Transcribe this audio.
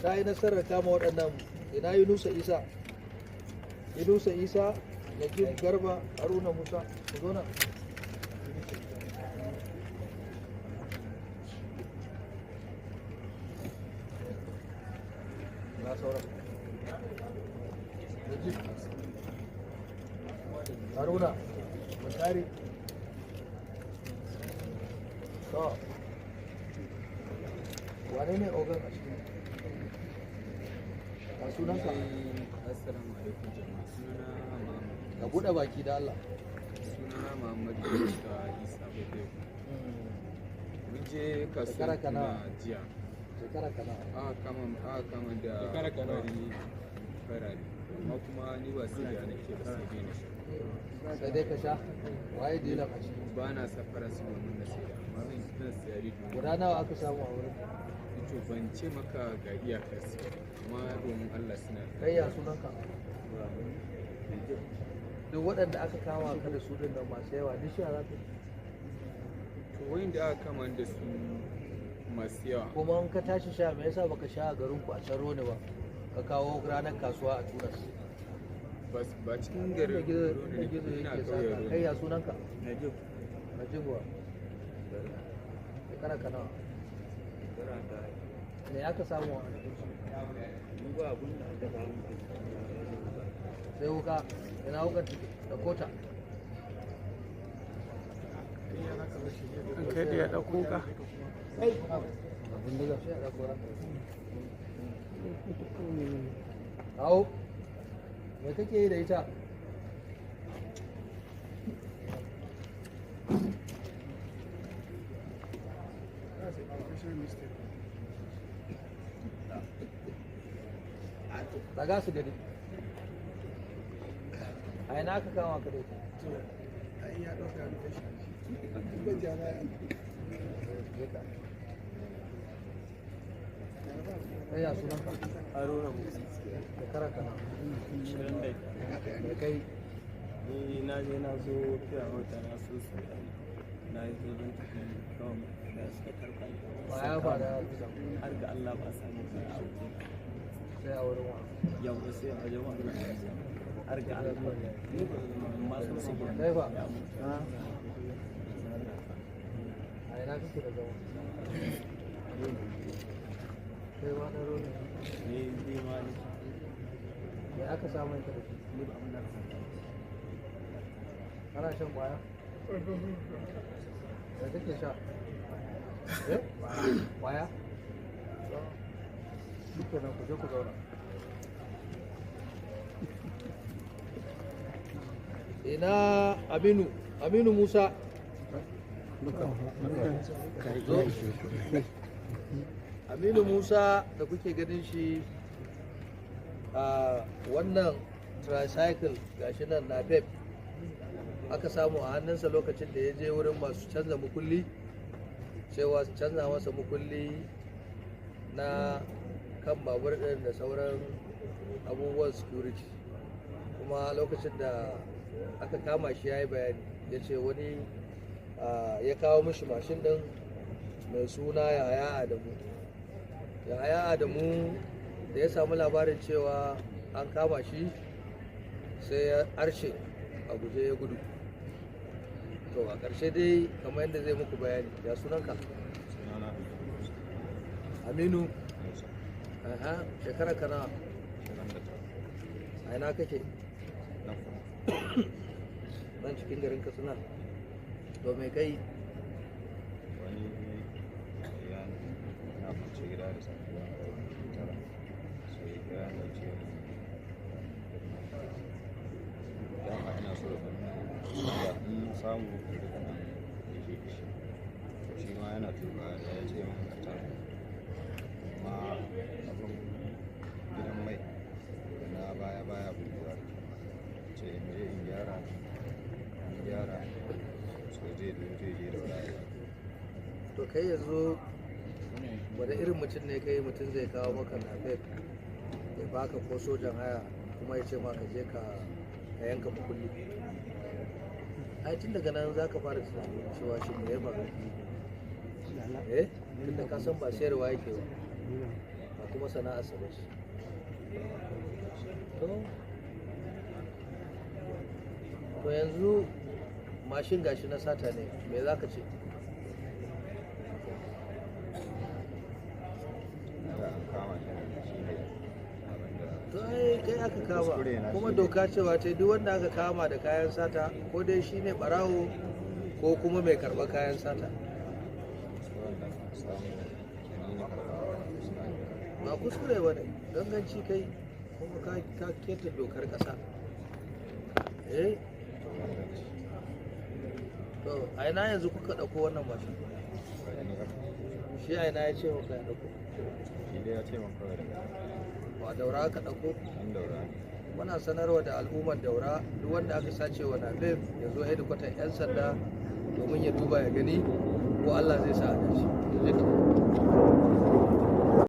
Ta yi nasarar kama waɗannan. Ina Yunusa Isa, Yunusa Isa, Najib Garba, Haruna Musa, ku zo nan. Ina sauran? Najib, Haruna, Mutari. To, wane ne ogan a cikin? A sunanka? Assalamu alaikum jama'a. Sunana Muhammad. Ka buɗe baki da Allah. Sunana Muhammad Isa Isa Bebe. Mun je Shekara kasuwar ka nawa? Tuna jiya. Shekara ka nawa? Aka kama da fari farare. Amma kuma ni ba sai da nake ba, sai dai na sha. Sai dai ka sha. Waye dilan a ciki? Ba na safara su domin na saida, amma zan siya domin. Guda nawa aka samu a wurin? To, ban ce maka ga iyakar su, amma domin Allah suna da. Kai, ya sunanka? Duk waɗanda aka kama ka da su ɗin nan masu yawa, duk sha za ka yi? To, wayanda aka kama da su masu yawa. Kuma in ka tashi sha, me yasa baka sha a garin ku a can Roni ba, ka kawo ranar kasuwa a Tunas? Ba cikin Inda garin gizo Roni inda nake, gizo ina yake ƙauyen saka. Roni. Kai, ya sunanka? Najib. Najib wa? Shekara ka nawa? Me aka samu a jikin su? Ba abun da aka samu. Sai wuka. Ina wukar take? Da kota. An kai da ya ɗauko ka. Bindiga sai a ɗauko ranka. Kawo. Me kake yi da ita? That's a professional mistake. Daga su gani. A ina aka kama ka da ita? To, ai ya ɗauka rufe shi. Ban jama'a. Je ka. Kai, ya sunanka? Haruna Musa. Shekara ka nawa? 25. Me kai? Ni na je na zo fiya wata na so su na yi zo don tafi kawai da suka karɓa. Kwaya ba da Har ga Allah ba a samu kaya a waje. Sai a wurin wa? Yau sai a wajen wannan, har ga Allah. Ni ba ma san su ba. Kai fa? Ya mutu. A ina kake da zama? Kai ma na Roni? Ni ni ma ni. Me aka samu ka da shi? Ni ba abin da aka samu. Kana shan kwaya? Me kake sha? Eh? Kwaya? Shikenan, ku je ku zauna. Ina Aminu, Aminu Musa. Zo. Aminu Musa da kuke ganin shi a wannan tricycle, gashi nan na pep aka samu a hannunsa lokacin da ya je wurin masu canza mukulli, cewa su canza masa mukulli na kan babur ɗin da sauran abubuwan security. Kuma lokacin da aka kama shi, ya yi bayani, ya ce wani ya kawo mishi mashin ɗin mai suna Yahaya Adamu. Yahaya Adamu da ya samu labarin cewa an kama shi, sai ya arce a guje, ya gudu. To, a ƙarshe dai, kamar yadda zai muku bayani. Ya sunanka? Sunana Aminu Musa. Aha, shekara ka nawa? 29. A ina kake? Nan kuma. Nan cikin garin Katsina. To, me kai? Wani ya na kwance gida da safiya 9, sai ya kira ni, ce dama ina so da in samu in rika nan rike shi. To, shi ma yana tuka da ya ce min ka, amma abin gidan mai da na baya baya buɗewa da kyau, ce in je in gyara, in gyara so zai zo, zai je da wuri. To, kai yanzu wani irin mutum ne kai? Mutum zai kawo maka napep ya baka ko sojan haya, kuma ya ce ma ka je ka yanka mukulli. Ai tun daga nan za ka fara tunanin cewa shi ne ya faru. Eh, tun da ka san ba sayarwa yake ba. Ba kuma sana'arsa ba ce. To yanzu mashin gashi na sata ne, me za ka ce? Da an kama shi ne shi ne abin da To ai kai aka kama, Kuskure na kuma shi ne. doka cewa ce duk wanda aka kama da kayan sata ko dai shi ne barawo ko kuma mai karɓar kayan sata. Kuskuren da aka samu ni na karɓa suna da Ba kuskure ba ne, ganganci kai kuma ka keta dokar ƙasa. Eh, ganganci. to a ina yanzu kuka ɗauko wannan mashin? Ba ni aka Shi a ina ya ce maka ya ɗauko? Shi dai ya ce min kawai daga Ba Daura aka ɗauko? An Daura ne. Muna sanarwa da al'ummar Daura, duk wanda aka sace wa napep ya zo hedikwatar 'yan sanda domin ya duba ya gani ko Allah zai sa a dace. Je ka.